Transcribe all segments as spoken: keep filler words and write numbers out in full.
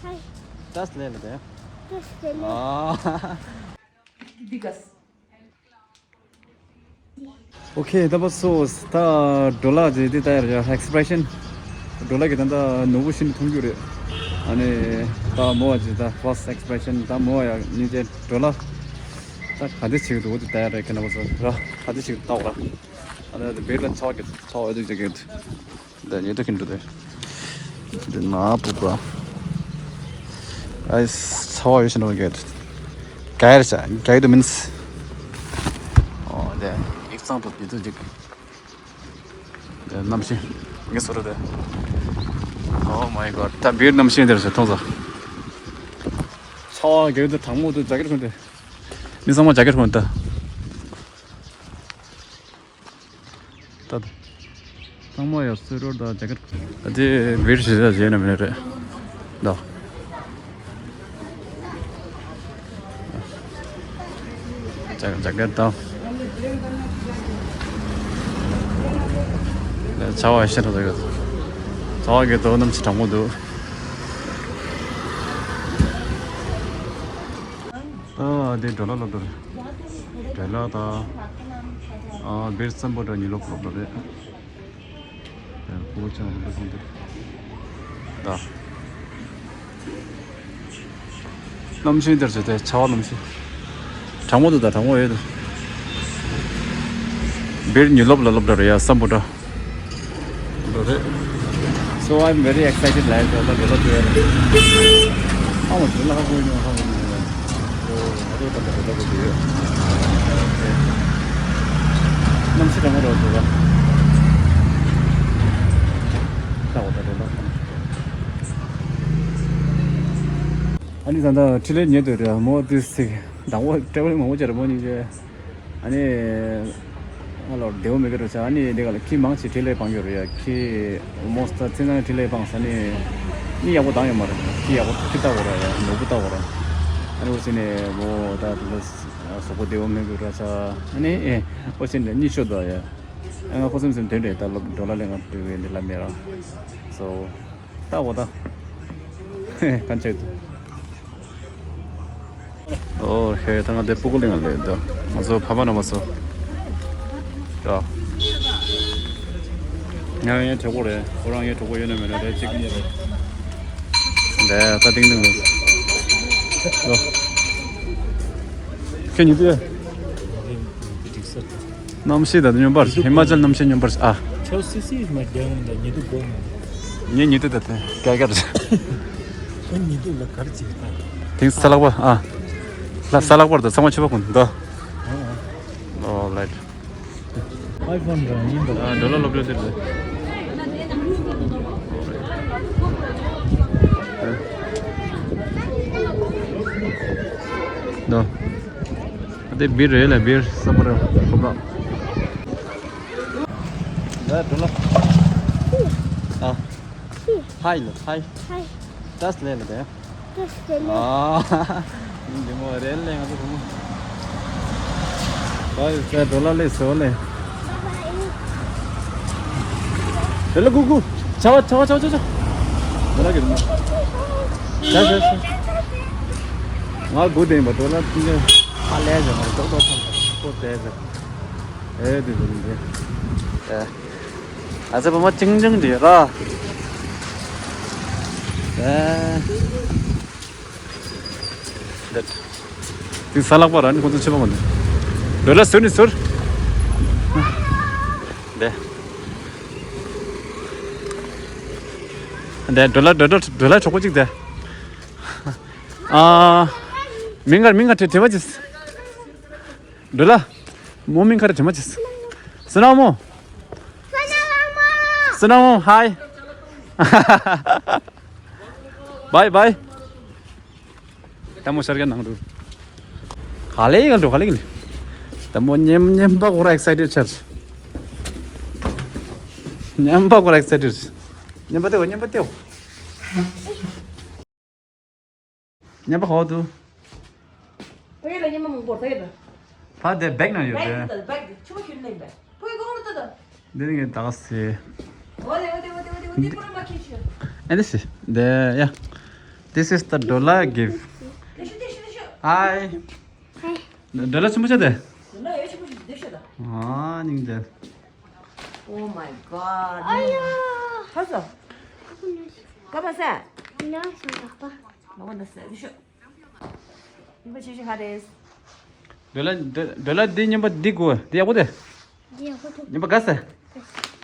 Hi. Das Leben, ja. Das Leben. Ah. Digas. Okay, ད་བ་སོ་ད་ཌོ་ལར་ཇི་དེ་ད་ཡར་ཡ་ཨེགས་པི་རེ་ཤན། ཌོ་ལར་གི་ད་ད་ནོར་བུ་ཤིན་ཏུ་མཐོང་རྒྱུ་རེད། ཨ་ནི་ད་མོ་བ་ཇི་ད་ཕར་སི་ཊི་ཨེགས་པི་རེ་ཤན་ད་མོ་བ་ཡ་ཉིན་ཅེ་ཌོ་ལར་ད་ག་དེ་བྱེད་ཀྱི་འདུག་འོ་དེ་ད་ཡར་ཡ་ཁྱེད་རྣམ་པ་ཚོ་ར་ག་དེ་བྱེད་ཀྱི་འདུག་ལྟ་འོ་ར། ཨ་ནི་བེད་ལ་ཚ་བ་གི་ཚ་བ་འོ་དེ་བྱེད་ཀྱི་འདུག་འདི་ཉེ་དུ་ཁིན་འགྲོ་དེ། འདི་ན་པུ་པ། ཨའི་ཚ་བ་ཡོད་ཤི་ནོ་གེད། ག་ཡར་ཤ་ག་ཡི་དུ་མིན་སི། ཨོ་དེ་ཡིག་ཚང་དུ་ཉེ་དུ་ཅིག་དེ་གནམ་ཤིང་ངེས་སོ་རུ་དེ། Oh my god. ད་བིར་གནམ་ཤིང་དེར་ཤི་མཐོང་ས། ཚ་བ་གེད་དུ་གྲང་མོ་དུ་ཇ་ཀེར་ཁོན་དེ། མི་ཚང་མ་ཇ་ཀེར་ཁོན་དུ། ད་ཚང་མ་ཡ་སུ་རོར་ད་ཇ་ཀེཊ། ད་དེ་བིར་ཞེ་ས་བྱས་ན་མེད་རེད་ད། ཇ་ཇ་ཀེཊ་ད། ད་ཆར་པ་ཤར་འགྲོ་ཡོད། ཆར་པ་གི་དོ་གནམ་གྱི་གྲང་མོ་འདུག་ཨ་དེ་ཌོ་ལར་སློབ་གྲྭ་རེད། ཌོ་ལར་དང་ཨ་བིར་སམ་བྷོ་ཊ་ཉིན་སློབ་སློབ་གྲྭ་རེད། ཡང་ཁོ་ཅང་རིན་པོ་ཆེ་འདིར། ད། གནམ་གཤིས་འདིར་བྱས་ཏེ་ཆར་པ་གནམ་གཤིས། གྲང་མོ་འདུག་ད་གྲང་མོ་ཡོད་དོ། བིར་ཉིན་སློབ་ལ་སློབ་གྲྭ་རེད་ཡ་སམ་བྷོ་ཊ། འགྲོ་རེད། So I'm very excited like ད་ད་ད་ད་ད། ཨ་མ་ཞིག་ལ་ཧ་གོ་ཡོང་ཧ་གོ་ཡོང་། ཨོ་ང་ཚོ་ད་ལྟ་འགྲོ་ལྟ་བུ་ཡོད། གནམ་གཤིས་གྲང་མོ་རེད་འདུག་ག་ད་འོ་ད་འགྲོ་ལྟ། ཨ་ནི་ད་ལྟ་ཁྲི་ལས་ཉེ་དུ་རེད་མོ་དུས་ཚིག་བདག་པོ་ཊེ་བལ་མང་པོ་ཅིག་རེད་མོ་གཉིས་ཀྱི། ཨ་ནི། ཨ་ལོ་བདེ་བོ་མེད་ཀྱི་རེད་ཆ་ཨ་ནི་འདི་ག་ལ་ཁྱི་མང་ཆེ་ཁྲིད་ལས་སྤང་གི་རེད་ཡ་ཁྱི། མོ་སྟ་ཚེ་ཚང་ཁྲིད་ལས་སྤང་ས་ནི། གཉིད་ཡག་པོ་བཏང་ཡོད་མ་རེད་ཁྱི་ཡག་པོ་ཁྱི་ལྟ་བོ་ར་ཡ་ནོར་བུ་ལྟ་བོ་ར། ཨ་ནི་འོ་ཟེར་ནས་མོ་ད་དེ་ལ་གཟུགས་པོ་བདེ་བོ་མེད་ཀྱི་རེད་ཆ་ཨ་ནི་ཨེ་འོ་ཟེར་ནས་གཉིད་ཤོར་འདུག་ཡ། ཨ་ང་ཁོ་སེམས་སེམས་དོན་རེད་ད་ལོ་ཌོ་ལར་ལས་ང་སྤྲོད་པའི་འདི་ལ་མེད་ར། སོ། ལྟ་བོ་ད། གང་བྱེད་དུ། ཨོ་ཧེ་ད་ང་དེ་སྤུ་གུ་གླིང་ལ་ལས་འདུག་ང་ཚོ་ཕ་མ་ན་མ་ཚོ། ཡ། ང་ཡང་གྲོགས་པོ་རེད་ཁོ་རང་ཡང་གྲོགས་པོ་ཡོད་ན་མེད་ན་རེད་གཅིག་གཉིས་རེད། འདས་ད་ཏིང་ཏིང་རེད། ཡ། ཁྱེད་གཉིས་དུས། གནམ་གཤིས་དང་སྙོམས་པར་ཧི་མ་ཅལ་གནམ་གཤིས་སྙོམས་པར་ཨ། ཁྱེད་སི་སི་མ་རྒྱང་ད་ཉི་དུ་སྒོ་མ། ངས་ཉི་དུ་ད་དེ་སྐད་གར། ཁྱོད་ཉི་དུ་ལ་གར་ཅིག་ད། དེང་ས་ལག་པ་ཨ། ལ་ས་ལག་པར་དུ་ཚང་མ་ཆུ་བ་ཀུན་ད། ཨོ་ལའིཊ། ཨའི་ཕོན་རང་ཡིན་ད། ཨ་འགྲོ་ལ་སློབ་གྲྭ་ཟེར་ཏེ། ད། དེ་བིར་རེད་ལ་བིར་ས་པ་ར་ཁོ་པ། ད་འགྲོ་ལ། ཨ། Hi. Hi. Hi. Das Leben, ja. Das Leben. ཨ། འདི་མོ་རེད་ལས་ང་ཚོ་བུ་མོ། ཨོ་ཡོད་ཚད་ཌོ་ལར་ལས་སོ་ལས། ཌོ་ལར་གུ་གུ། ཆ་བ་ཆ་བ་ཆ་བ་ཆ་བ། ཌོ་ལར་གི་རུ་མ། ཆ་ཆ་ཆ། ང་དགུ་ལྡན་པ་ཌོ་ལར་ཐུན་ཆ། ཨ་ལས་ཟེར་ང་ཏོག་ཏོག་ཐང་ཏོག་ཏོག་ཏོག་ཟེར། ཨེ་དེ་ཟེར་མི་འདི། ཨེ། ཨ་ཙི་བུ་མོ་ཅིང་ཅིང་འདི་ར། ཨེ། འདི་ས་ལག་པ་ར་ནི་ཁོ་ཚོ་ཆེ་བ་མ་འདི། ཌོ་ལར་ཟུར་ནི་ཟུར། འདི། འདི་ཌོ་ལར་ཌོ་ལར་ཌོ་ལར་གྲོགས་པོ་གཅིག་འདི། ཨ། མིང་ག་མིང་ག་དྲི་དྲི་བ་ཅིག་ཌོ་ལར། མོ་མིང་ག་རེ་དྲི་མ་ཅིག་སི་ན་མོ། སི་ན་མོ། Hi. Bye bye. ད་མོ་ཤར་ག་ནང་འགྲོ། ག་ལེ་ག་འགྲོ་ག་ལེ་ག་ལེ། ད་མོ་ཉེམ་ཉེམ་པ་ཁོ་ར་ཨེག་སའི་ཊེཌ་ཆགས། ཉེམ་པ་ཁོ་ར་ཨེག་སའི་ཊེཌ། ཉེམ་པ་ཏེའོ་ཉེམ་པ་ཏེའོ། ཉམས་པ་ཧོ་དུ། ཕ་གི་ལ་ཉི་མ་མང་པོ་ད་ཡོད་ད། ཕ་དེ་བེག་ན་ཡོད་དེ། བེག་དེ་བེག་དེ་ཆུ་མ་ཁྱུར་ལེན་པས། ཕ་གི་གོང་ལ་ད་ད། འདི་ནི་ངས་ད་ག་སེ། འོ་དེ་འོ་དེ་འོ་དེ་འོ་དེ་འོ་དེ་ཁོ་ར་མ་ཁྱེར་ཤི། ཨེ་འདི་སི་དེ་ཡ། This is the dollar gift. Hi. Dollar ཆེན་པོ་ཆགས་ཏེ། ཨ་ནི་འདི། Oh my god. ཧ་སོ། ཀ་པ་སེ། ན་སོ་ཀ་པ། ང་བ་ན་སེ། འདི་ཤོ། ཉིན་པ་ཆེ་ཤོ་ཧ་རེས། ཌོ་ལར་ཌོ་ལར་འདི་ཉིན་པ་འདི་དགོས། འདི་ཡག་པོ་དེ། འདི་ཡག་པོ་འདུག་ཉིན་པ་དགའ་སེ།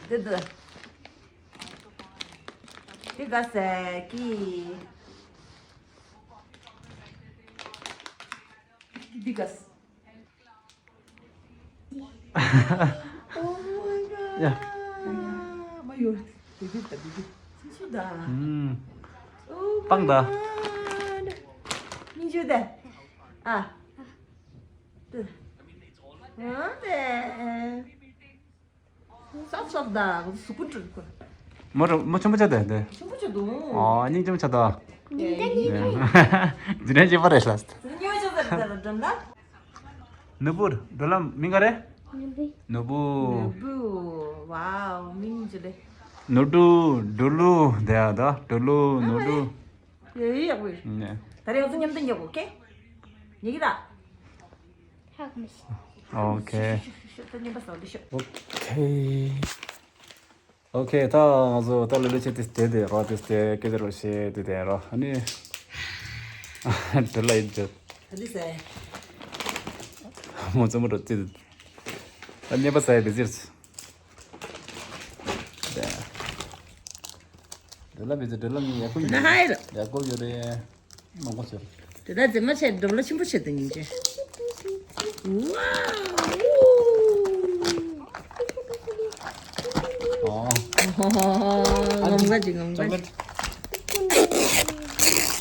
འདི་འདི། འདི་དགའ་སེ་ཀི། འདི་དགའ་སེ། Oh my god. Yeah. མ་ཡོར། བི་བི་ད་བི་བི། སུ་སུ་ད། ཨུམ། Oh my god. སྤང་ད། མི་འཇུ་ད། ཨ། ཏུ། ཨ་ཏེ། སོབ་སོབ་ད། གཟུགས་པོ་དྲུག་གོ། མོ་ར་མོ་ཆུང་པོ་ཆགས་ཏེ་འདི། ཆུང་པོ་ཆགས་འདུག་ཨོ་སྙིང་རྗེ་མོ་ཆགས་ད། འདི་འདྲ་ཅིག་པ་རེད་ལ། ཉོ་ཆོག་ཟེར་ད་འགྲམ་ལ། ནུ་བུར་འགྲོ་ལམ་མིང་ག་རེ། ནུ་བུ། ནུ་བུ། ནུ་བུ། ཝའོ་མིང་ཅི་རེད། ནུ་ཏུ། ཏུ་ལུ། དེ་ཡ་ད་ཏུ་ལུ་ནུ་ཏུ། ཡོད་ཡོད་ཡག་པོ་ཡོད། ད་རེས་ང་ཚོ་མཉམ་དུ་ཉོ་གོ་ཀེ། ཉེ་གི་ར། ཧ་གོ་མི་ཤེས། ཨོ་ཁེ། ཤོ་ཤོ་ཤོ་ཤོ་ད་ཉན་པ་སོང་འདི་ཤོ། ཨོ་ཁེ། ཨོ་ཁེ། ད་ང་ཚོ་ད་ལོ་ལོ་ཆེ་དེ་དེ་དེ་རོ་དེ་དེ་སྐད་ཆ་རོ་ཤེས་དེ་དེ་རོ་ཨ་ནི། དེ་ལ་ཡིན་ཅི། ད་འདི་ཟེར། མོ་ཙམ་རོ་དེ། ད་ཉན་པ་ཟེར་བི་ཟེར། འདི་ལ་བི་ཟེར་འདི་ལ་མི་ཡག་པོ་ཡོད། ན་ཧའི་ར། ཡག་པོ་ཡོད་རེད། མང་པོ་ཟེར། དེ་ད་རྫི་མ་ཆེ་འགྲོ་ལ་ཆེན་པོ་ཆེ་དུ་ཉིན་ཅེ། ཝའོ། ཨོ། ངམ་ག་ཅི་ངམ་ག་ཅི།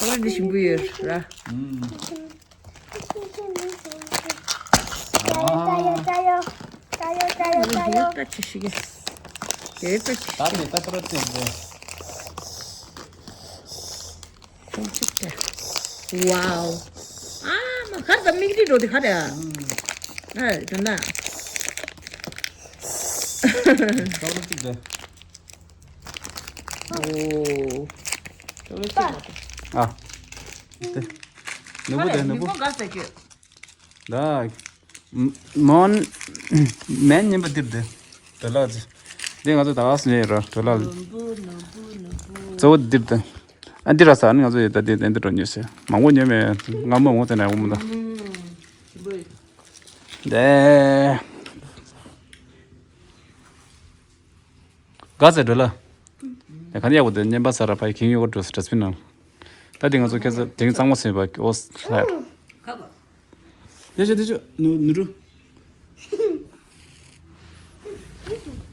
ཨོ་འདི་ཞིམ་པོ་ཡོད་ར། ཨུམ། ཨ། ད་ཡོད་ད་ཡོད་ད་ཡོད་ད་ཡོད་ད་ཡོད། ད་ཅི་ཞིག་གེ་ད་ཅི་ད་ནི་ད་ཏོ་ར་ཏེ་ཏེ། ཁོང་ཅིག་ཏེ། ཝའོ། ཨ་མ་ཁར་ད་མིག་རི་རོ་དེ་ཁ་རེ་ཨ། ཨ་ད་ན། ཏོ་ར་ཏེ་ཏེ། ཨོ། ཏོ་ར་ཏེ་ཏེ། ཨ། ཏེ། ནུ་བུ་ཏེ་ནུ་བུ། ད། མོན། མེན་ཉིན་པ་འདིར་དེ། དོ་ལག་ཅི། འདི་ང་ཚོ་ད་ག་སེ་ཉོས་ར་དོ་ལག་གཙོ་བོ་འདིར་དེ། ཨ་འདི་ར་ས་ནི་ང་ཚོ་ཡོད་ད་འདི་འདི་འདི་འགྲོ་ཉོས་སེ། མང་པོ་ཉོས་མེད། ང་མོ་ངོ་ཚ་ན་འོ་མོ་ད། དེ། ག་ཚད་འགྲོ་ལ། ཡ་ག་ནས་ཡག་པོ་དེ་བརྙན་པ་ས་ར་ཕ་ཡི་ཁྱིང་ཡོད་འགྲོ་སི་ཌ་སི་བིན་ནང་། ད་དེ་ང་ཚོ་ཁྱེད་ཚོ་དེང་གཙང་མ་ཟིན་པ་ཨོ་སི་ལྷ། དེ་ཆོ་དེ་ཆོ་ནུ་ནུ་རུ།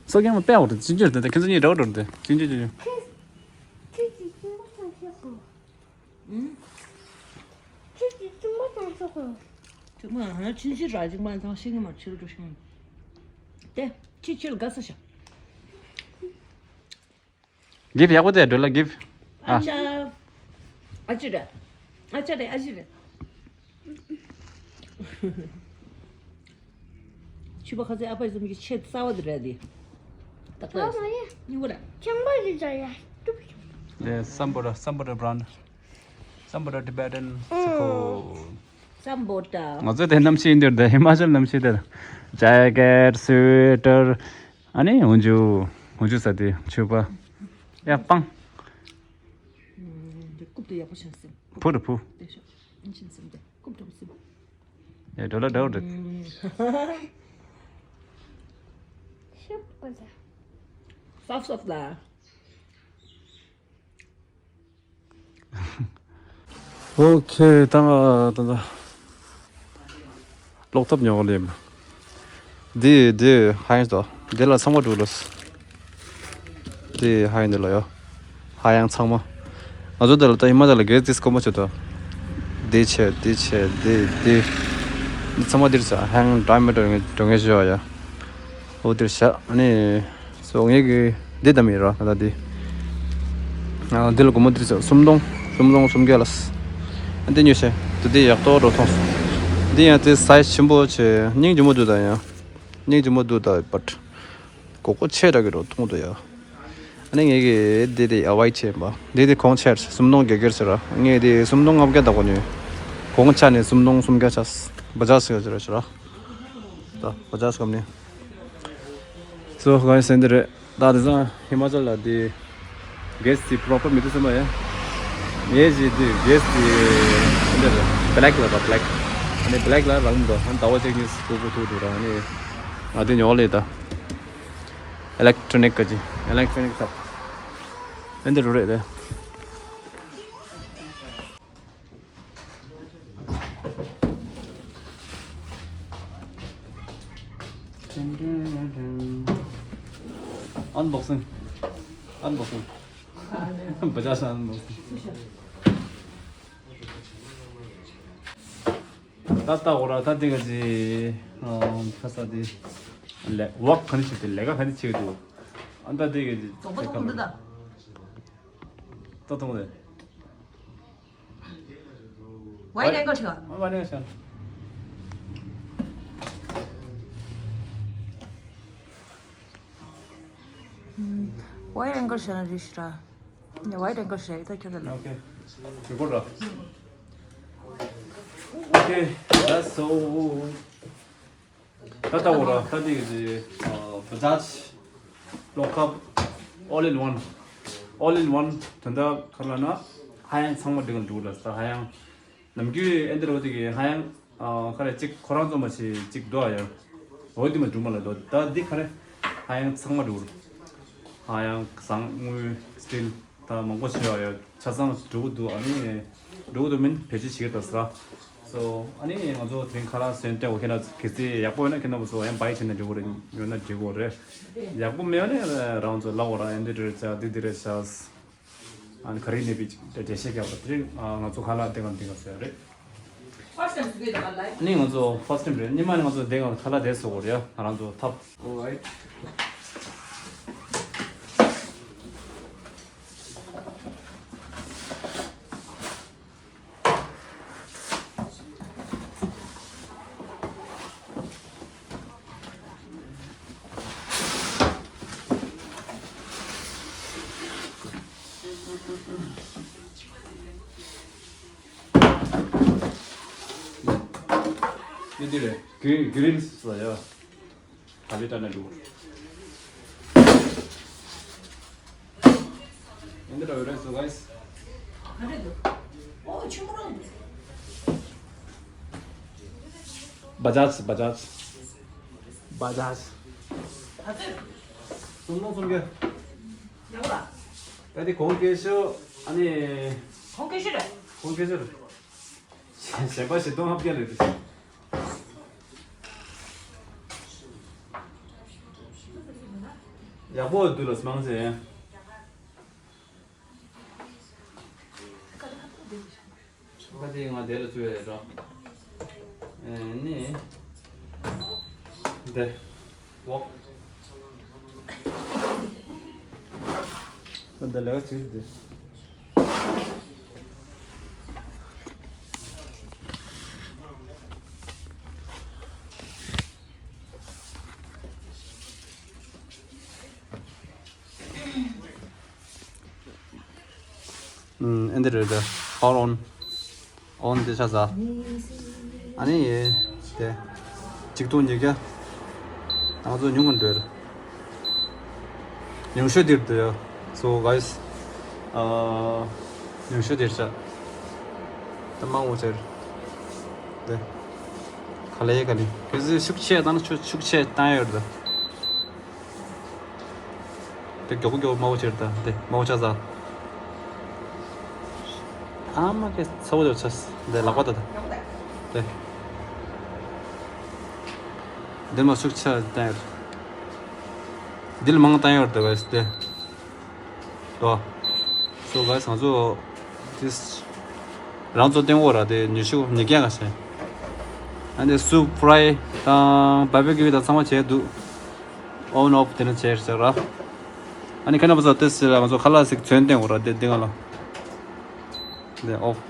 སོ་རྒན་མ་དཔེ་འོ་དེ་ཅི་འགྱུར་དེ་ཁྱེད་ཚོ་གཉིས་འདྲ་བོ་འགྲོ་དེ་ཅི་འགྱུར་ཅི་འགྱུར། ཁྱེད་ཀྱིས་ཅི་མ་ཚང་ཤོག་གོ་ཁྱེད་ཀྱིས་ཅི་མ་ཚང་ཤོག་གོ་ཅི་མ་ཧ་ཆིན་ཆི་ར་ཅིག་མ་ཚང་ཤེས་ངེས་མ་ཆི་རུ་འགྲོ་ཤོག་དེ་ཁྱི་ཁྱི་ལ་དགའ་ས་ཤ། གིབ་ཡག་པོ་དེ་འགྲོ་ལ་གིབ། ཨ། ཨ་ཅག་ཨ་ཅི་རེད། ཨ་ཅག་རེད་ཨ་ཅི་རེད། ཆུ་པ་ཁ་ཚའི་ཨ་ཕ་ཡི་ཙམ་གྱི་ཆེད་རྩ་བ་དེ་རེད་དེ། ཏག་ཏག་ཡིན་ས་ཡིན། སྙིང་པོ་རེད། ཆང་པ་ཞིག་ཅག་ཡ་ཏུབ་ཤོག་ལེ་སམ་བྷོ་ཊ་སམ་བྷོ་ཊ་བྷ་རན་ཌི། སམ་བྷོ་ཊ་ཊི་བེ་ཊན་སི་ཁོལ། སམ་བྷོ་ཊ། ང་ཚོའི་དེ་གནམ་གཤིས་འདིར་དེ་ཧི་མ་ཅལ་གནམ་གཤིས་དེར། ཇེ་ཀེ་ཊི་སུ་ཝེ་ཊར། ཨ་ནི་འུ་ཇུ། འུ་ཇུ་ཟ་དེ་མཆོད་པ། ཡ་སྤང་། འདི་རྐུབ་དེ་ཡག་པོ་ཤེས་སེམས། ཕུ་རུ་ཕུ། དེ་ཤོག་ཨིན་ཆིན་སེམས་དེ་རྐུབ་དྲག་སེམས། ཡ་འགྲོ་ལ་འགྲོ་རེད། ཤོག་པ་ཟ། སོབ་སོབ་ལ། ཨོ་ཁེ། ད་ད་ད། ལོག་ཐབས་ཉོ་ག་ལེམ། འདི་འདི་ཧ་ཡང་དོ། འདི་ལ་ཚང་མ་འགྲོ་ལོས། འདི་ཧ་ཡང་འདི་ལ་ཡོ། ཧ་ཡང་ཚང་མ། ང་ཚོ་འདི་ལ་ད་ཧི་མ་ཅལ་ལ་གེ་ཙིས་ཀོ་མ་ཆེ་དོ། འདི་ཆེ་འདི་ཆེ་འདི་འདི། འདི་ཚང་མ་འདིར་ས་ཧ་ཡང་འདྲ་མི་འདྲ་འདྲ་ངེས་ཤོ་ཡ། ཨོ་འདིར་ཤ་ཨ་ནི། སོ་ངེད་ཀྱི་འདི་དམ་ཡིན་རོ་ད་ལྟ་འདི། ཨ་འདི་ལ་སྒོར་མོ་འདི་ཚོ་སུམ་སྟོང་སུམ་སྟོང་སུམ་བརྒྱ་ལ། ཨ་འདི་ཉོས་ཤེ་དེ་འདི་ཡག་ཏོག་འགྲོ་མཐོང་སོང་། འདི་ཡང་དེ་སའི་ཛི་ཆེན་པོ་ཆེ་སྙིང་རྗེ་མོ་འདུག་ད་ཡང་། སྙིང་རྗེ་མོ་འདུག་ད་བཊ། གོ་གོ་ཆེ་དྲག་གི་འགྲོ་མཐོང་འདུག་ཡ། ཨ་ནི་ངས་ཀྱི་འདི་དེ་ཨ་ཝོ་ཌི་བྱས་པ། འདི་དེ་གོང་ཆེར་སུམ་སྟོང་བརྒྱད་བརྒྱར་ཟེར་ར། ངས་དེ་སུམ་སྟོང་ལྔ་བརྒྱ་བཏང་གོ་ནི། གོང་ཆ་ནས་སུམ་སྟོང་སུམ་བརྒྱ་ཆ། བ་ཇཱཇ་ཟེར་ཟེར་ར་ཟེར་ར། ད་བ་ཇཱཇ་གམ་ནི། སོ་གང་ཡིན་ཟེར་འདི་རེད། ད་དེ་སང་ཧི་མ་ཅལ་ལ་དེ་གེ་སི་དེ་པོ་རོ་པར་མི་འདུག་སེམས་པ་ཡ། ངས་ཞིག་དེ་གེ་སི་དེ་འདི་རེད། བྷེ་ལེག་ལ་ར་བྷེ་ལེག་ཨ་ནི་བྷེ་ལེག་ལ་རང་འདུག་ཨ་ནི་ཟླ་བ་གཅིག་གཉིས་སུ་ཀུ་ཀུ་ཐུག་འདུག་ར། ཨ་ནི་ང་དེ་ཉོ་ལེ་ད། ཨི་ལེག་ཊྲོ་ནིག་ག་ཅི། ཨི་ལེག་ཊྲོ་ནིག་ཐབ། ཨེ་འདི་རུ་རེད་དེ། ཨན་བོག་སིང་། ཨན་བོག་སིང་། བ་ཇཱཇ་ཨན་བོག་སིང་། ད་ལྟ་འོ་ར་ད་འདི་ག་ཅི། ཁ་ས་དེ། ལས་ཝོག་ག་ནི་བྱེད་དེ་ལས་ཀ་ག་ནི་བྱེད་འདུག་ཨ་ད་འདི་ག་ཅི། རྫོང་པ་ཐོག་འདི་ད། ད་མཐོང་དེ། ཝའི་རེང་གོ་ཆོ། ཝའི་རེང་གོ་ཆོ། ཝའི་རེང་གོ་ཆོ་ན་རི་ཤི་ར། ནི་ཝའི་རེང་གོ་ཆོ་ད་ཁྱོད་ད་ལ། ཨོ་ཁེ། རི་ཀོར་ར། ཨོ་ཁེ། That's all. ད་ལྟ་འོ་ར་ད་འདི་གི་བ་ཇཱཇ་ལོག་ཁབ་ཨོལ་ཨིན་ཝན། ཨོལ་ཨིན་ཝན་དོན་དག་ག་རེ་ལབ་ན་ཧ་ཡང་ཚང་མ་འགྲིག་གི་འདུག་ལ། ད་ཧ་ཡང་ནམ་རྒྱུན་ཨེ་འདི་རོ་དེ་གི་ཧ་ཡང་ག་རེ་གཅིག་ཁོ་རང་ཚོ་མ་ཞིག་གཅིག་འདུག་ཨ་ཡ། འོ་དེ་མ་འགྲིག་མ་ལ་འདུག་ད་འདི་ག་རེ་ཧ་ཡང་ཚང་མ་འགྲིག་གི་འདུག་ཧ་ཡང་བཟང་དངུལ་སི་ཊིལ། ད་མང་པོ་ཞིག་ཡོད་ཡོད། ཆ་ཚང་འགྲོ་གི་འདུག་ཨ་ནི་འགྲོ་གི་འདུག་མིན་བེད་སྤྱོད་བྱེད་ཀྱི་འདུག་ཟེར། སོ་ཨ་ནི་ང་ཚོ་དེ་རིང་ཁ་ལག་སོན་ཏེ་འོ་ཁྱེད་རང་གལ་སྲིད་ཡག་པོ་ཡོད་ན་ཁྱེད་རྣམ་པ་ཚོ་ཡང་བའི་བྱས་ན་འགྲིག་གི་རེད། ཡོད་ན་འགྲིག་གི་རེད། ཡག་པོ་མེད་ན་རང་ཚོ་ལབ་དགོས་ར། ཨེ་འདི་འདྲ་རེད་ཤག་འདི་འདི་རེད་ཤག་ཨ་ནི་ག་རེ་ནས་པའི་འགྲེལ་བཤད་རྒྱབ་པ་དེ་རིང་ང་ཚོ་ཁ་ལག་དེ་གང་དེ་གང་ཟེར་རེད། ཨ་ནི་ང་ཚོ་ཕར་སི་ཊེམ་རེད། སྔོན་མ་ནས་ང་ཚོ་དེ་གང་ཁ་ལག་དེ་བཟོ་དགོས་རེད་ཡ། ང་རང་ཚོ་ཐབས། Alright. འདི་འདི་རེད། གྷི་གྷི་རིལ་སི་ལ་ཡ། ད་ལི་ཏ་ན་ལུ། འདི་འདྲ་ཡོད་རེད་སོ་གྷའི་སི། བ་ཇཱཇ་བ་ཇཱཇ་བ་ཇཱཇ། སུམ་སྟོང་སུམ་བརྒྱ། ད་དེ་གོང་སྐྱེ་ཤོ་ཨ་ནི། གོང་སྐྱེ་ཤོ་རེད། གོང་སྐྱེ་ཤོ་རེད། གཞན་པ་བཞི་སྟོང་ལྔ་བརྒྱ་རེད། ཡག་པོ་འདུག་ལ་སྨང་ཚེ། ཁ་དེ་ང་དེ་ལ་བཙུགས་ཡོད་རོ། ཨེ་ནི། འདི། འོ། འདི་ལས་ཀ་བྱེད་འདི། ཨུམ། ཨེ་འདི་རེད་ད། Power on. On དེ་ཆ་ཚ། ཨ་ནི་ཡེ། དེ། གཅིག་སྟོང་ཉིས་བརྒྱ། ང་ཚོ་ཉུང་ངུ་འགྲོ་ར། ཉུང་ཤོས་འདིར་འདུག་ཡ། So guys. ཨ། ཉུང་ཤོས་འདིར་ཆ། ད་མང་བོ་ཟེར། དེ། ག་ལེ་ག་ལེ། གལ་སྲིད་ཤུགས་ཆེ་བཏང་ན་ཤུགས་ཤུགས་ཆེ་བཏང་ཡོད་རེད་ད། དེ་མགྱོགས་མགྱོགས་མང་བོ་ཆེར་ད། དེ་མང་བོ་ཆ་ཚ། ཨ་མ་ཀེ་ཚ་བོ་ཆ་ཚ། དེ་ལག་པ་ད་ད། དེ། འདི་མ་ཤུགས་ཆེ་བཏང་ཡོད། འདི་ལ་མང་བཏང་ཡོད་ད་བས་དེ། དོ། སོ་ག་ང་ཚོ་དེ་རང་ཚོ་སྟེང་འོག་ར་དེ་ཉི་ཤུ་ཉི་བརྒྱ་ག་ཞེ། ཨ་ནི་སུབ་ཕ་རའི་དང་བྷར་བེ་ཀིའུ་དང་ཚང་མ་བྱས་འདུག་ཨོན་ཨོཕ་དེ་ནས་བྱས་ཟེར་ར། ཨ་ནི་ཁ་ན་བ་ས་དེ་ཟེར་ལ་ང་ཚོ་ཁ་ལག་ཟིག་ཚོན་སྟེང་འོག་ར་དེ་སྟེང་ལ། དེ་ཨོཕ།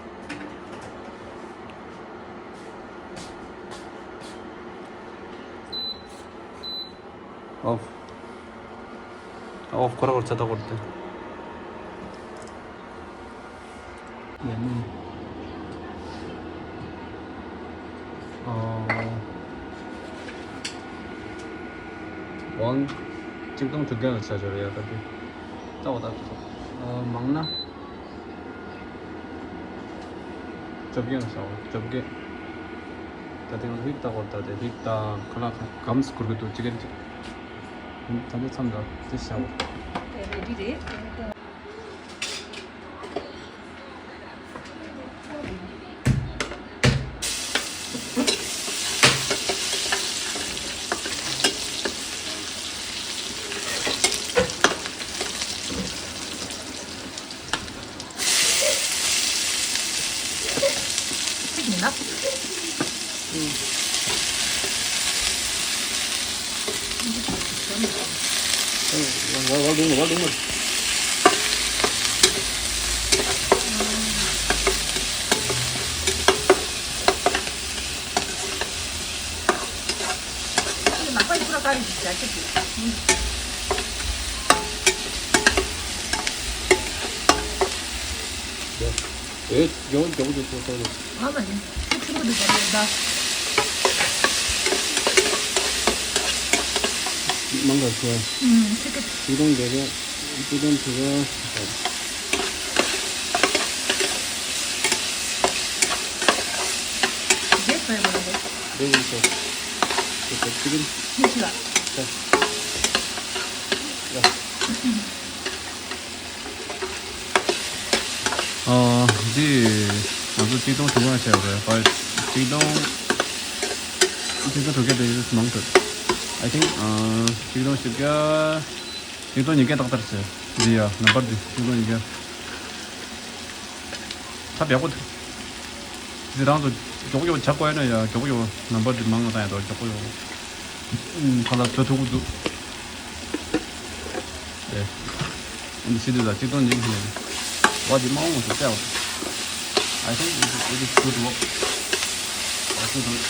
ཨོཕ། ཨོ་ཁོ་ར་ཁོ་ར་ཚ་ད་ཁོ་ར་དེ། ཡ་ནི། ཨོ། ཝང་། གཅིག་སྟོང་དྲུག་བརྒྱ་ལ་ཆ་འཇོག་ཡ་ད་དེ། ད་འོ་ད། ཨོ་མང་ན། བཅོ་བརྒྱད་ལ་བྱའོ་བཅོ་བརྒྱད། ད་དེ་ང་ཚོ་ཧིག་ལྟ་གོ་ད་དེ་ཧིག་ད་ཁ་ལག་གམ་སྐུར་གི་འདུག་ཅི་གེར་ཅིག་ད་དེ་མཚམས་ད་དེ་བྱའོ། དེ་རེ་ཌི་རེད། ཚིག་མི་ནག་ནག་པ་ཡི་ཁུ་ར་ཀ་རི་ཞིག་ཞག་ཅིག་གི། ཨེ། མགྱོགས་མགྱོགས་མགྱོགས་པོ་འདུག་ཟེར་ཏོ། ཨ་མ་ཡིན། ཁྱི་ཁྱི་མོ་འདུག་ཟེར་ཡོད་ད། མང་ག་ཁྱི། ཨུམ་ཁྱི་ཁྱི། ཁྱི་སྟོང་བརྒྱད་བརྒྱ། ཁྱི་སྟོང་དྲུག་བརྒྱ། རྗེས་སུ་ཡོང་བ་རེད། རྗེས་སུ། ཁྱི་ཁྱི་ཁྱི་ཁྱི། ཁྱི་ཁྱི་ལ། ཁྱི། ཡ། ཨ། འདི་ང་ཚོ་གཅིག་སྟོང་དྲུག་བརྒྱ་བྱས་པ་རེད། གཅིག་སྟོང་། གཅིག་སྟོང་དྲུག་བརྒྱ་དེ་མང་དྲགས། I think ཨ། གཅིག་སྟོང་བཞི་བརྒྱ། གཅིག་སྟོང་ཉིས་བརྒྱ་ཏག་ཏག་བྱས། འདི་ཡ་ནམ་པར་འདི་གཅིག་སྟོང་ཉིས་བརྒྱ། ཐབས་ཡག་པོ་འདུག་འདི་རང་ཚོ་མགྱོགས་མགྱོགས་བྱ་དགོས་ན་ཡ་མགྱོགས་མགྱོགས་ནམ་པར་འདི་མང་བ་བཏང་ཡ་དོ་མགྱོགས་མགྱོགས། ཁ་ལག་བཟོ་ཐུབ་ཀྱི་འདུག་ཨེ། ཨ་ནི་སི་ཏུ་ད་གཅིག་སྟོང་ཉིན་གྱི་ནས། བ་འདི་མ་འོངས་སུ་བཙལ་བ། I think it is, it is good work. I think it is.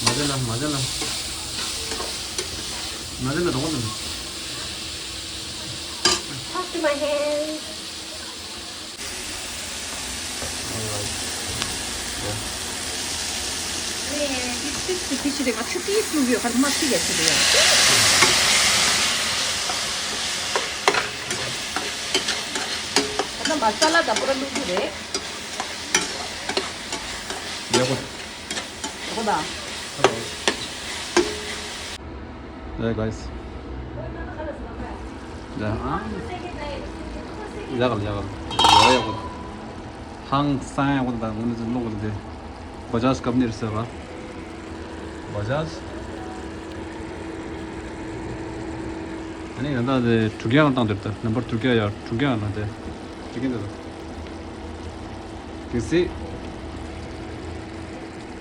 མ་བྱེད་ལ། མ་བྱེད་ལ། མ་བྱེད་ལ། རོགས་ལ། Talk to my hands. Alright. Yeah. ནས་ཏིག་ཏིག་ཏིག་ཏིག་ཞིག་རེད་པ། ཆུ་ཏིག་བླུགས་ཡོད། ག་རེ་མ་ཏིག་ཡ་ཆུ་རེད་ཡ། ད་མ་ས་ལ་ད་པུ་ར་བླུགས་རྒྱུ་རེད། ཡག་པོ། ཡག་པོ་ད། Hello. Hey guys. ཡ་ཨ། ཡག་གམ་ཡག་གམ། ཡག་ཡག་པོ། ཧང་སང་ཡག་པོ་ད་ངོ་ནས་ཚུར་ལོག་གི་འདུག་བ་ཇཱཇ་ཀམ་ནི་རེད་ཟེར་བ། བ་ཇཱཇ། ཨ་ནི་ཡང་ད་དེ་དྲུག་བརྒྱ་ལ་བཏང་དེར་ད་ནམ་པར་དྲུག་བརྒྱ་ཡ་དྲུག་བརྒྱ་ལ་དེ། དེ་གིན་དེ་ད། གལ་སྲིད།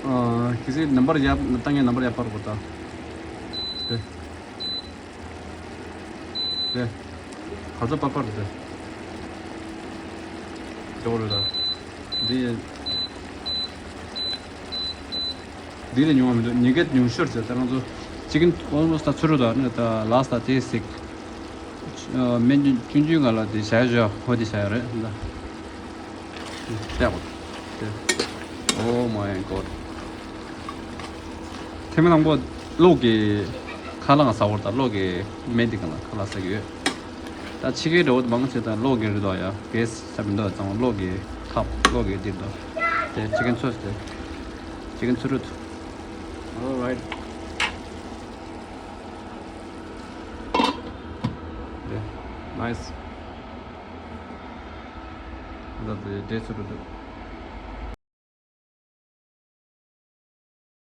ཨ། གལ་སྲིད་ནམ་པར་ཡ་བཏང་ཡ་ནམ་པར་ཡ་པར་གོ་ད། དེ། དེ། ག་ཚོད་པར་པར་དེ། འགྲོ་རེད་ད། འདི། འདི་ལས་ཉུང་བ་མི་འདུག་ཉིས་བརྒྱ་ཉུང་ཤོས་ཟེར་ད་ང་ཚོ། chicken almost ད་ཚུར་རུ་ད་ནི་ད་last ད་དེ་སིག་མེ་ཆུང་ཆུང་ག་ལ་དེ་བྱ་བཞག་ཧོ་དེ་བྱ་ཡ་རེད་ད། བལྟས་པ། དེ། Oh my god. ཐེངས་མ་དང་པོ་གློག་གི་ཁ་ལག་ཟ་བར་དང་གློག་གི་མེ་འདི་ག་ལ་ཁ་ལག་ཟ་གི་ཡོད། ད་ཕྱི་རྒྱལ་འགྲོ་བ་མང་ཆེ་ད་གློག་གི་རེད་དོ་ཡ། གེ་སི་ཟ་མི་འདུག་ཚང་མ་གློག་གི་ཁབ་གློག་གི་འདིར་དོ། དེ་ཅི་ཀན་ཚོས་དེ། ཅི་ཀན་ཚོ་རུད། Alright. དེ། Nice. ད་དེ་འདྲས་ཚོ་རུད།